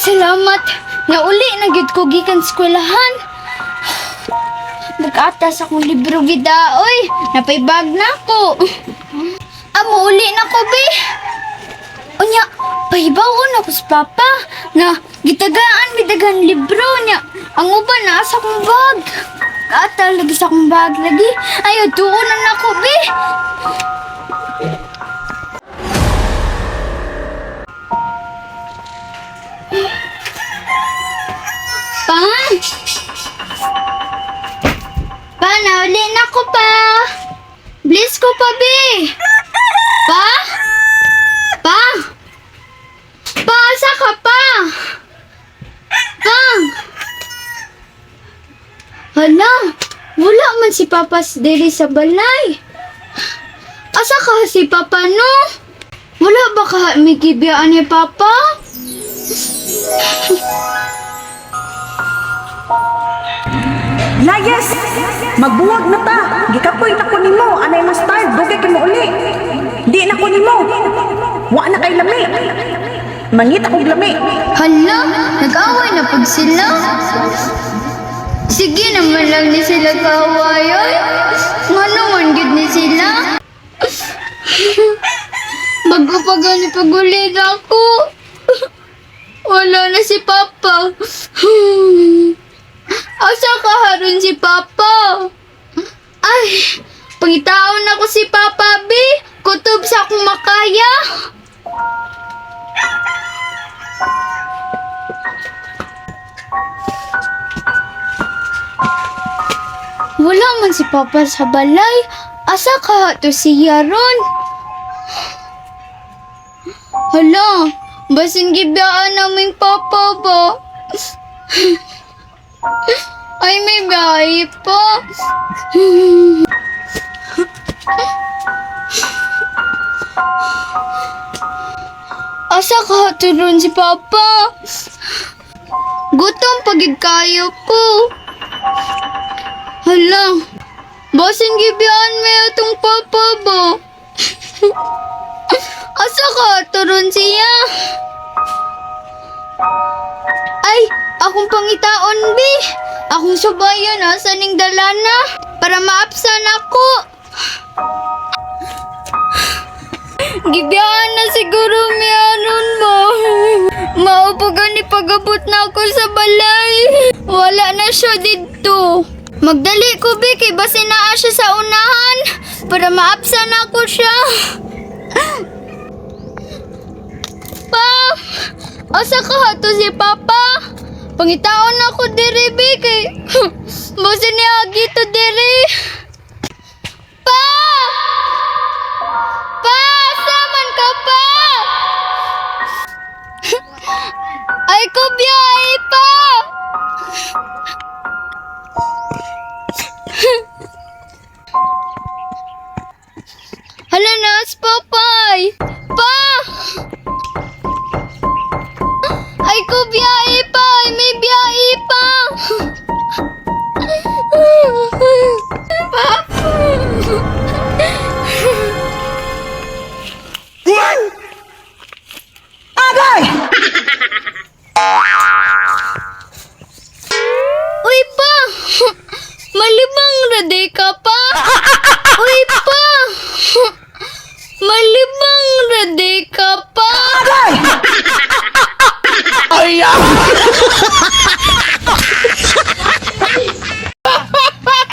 Salamat. Nauli na gyud ko gikan eskwelahan. Nag-atas akong libro gida, oy. Napay bag na ako. Amo uli na ko, be. Unya, pahibaw na ko sa papa na gitagaan mi daghan libro niya. Ang uban na sa akong bag. Ata lagi sa akong bag lagi. Ay, tuon na nako, be. Pa? Pa, nauli na ko pa. Bless ko pa, be. Pa? Pa? Pa, asa ka pa? Pa? Hala, wala man si Papa diri sa balay. Asa ka si Papa no? Wala ba ka may gibiyaan ni Papa? Layas! Magbuwag na ta! Gikapoy na ko nimo, anay mo style, dugay kay mo uli. Di na ko nimo. Wa na kay lami. Mangita kog lami. Hala, nag-away na pud sila. Sige naman lang ni sila kaaway, oy. Ngano man gid ni sila? Bago pa gani pagulid ako. Wala na si Papa. Asa ka haron si Papa? Ay, pangitaon ako si Papa, B. Kutob sa akong makaya. Wala man si Papa sa balay. Asa ka to siya ron? Hala, basin gibiyaan naming Papa ba? Ay, may bahay pa. Asa ka to ron si Papa? Gutom pagid kayo ko. Hala, basin gibiyaan may atong papa ba? Asa ka turon siya? Ay, akong pangitaon, bi. Akong subayon, asa ning dalana para maapsan ako. Gibiyaan na siguro miyaron mo. Mao pa gani pagabot na ako sa balay. Wala na siya didto. Magdali ko, bi, kay basin naa siya sa unahan para maapsan ako siya. Pa! Asa ka hato si Papa? Pangitaon ako diri, bi, kay basin niya to diri. Pa! Pa! Asa man ka pa? Ay, kubiyay pa! Hala na, papay! Pa! Ay, kubiyay pa! Ay, may biyay pa! Papa! Agay! Uy pa! Malibang rade ka pa! Uy pa! Malibang rade ka pa! Agay!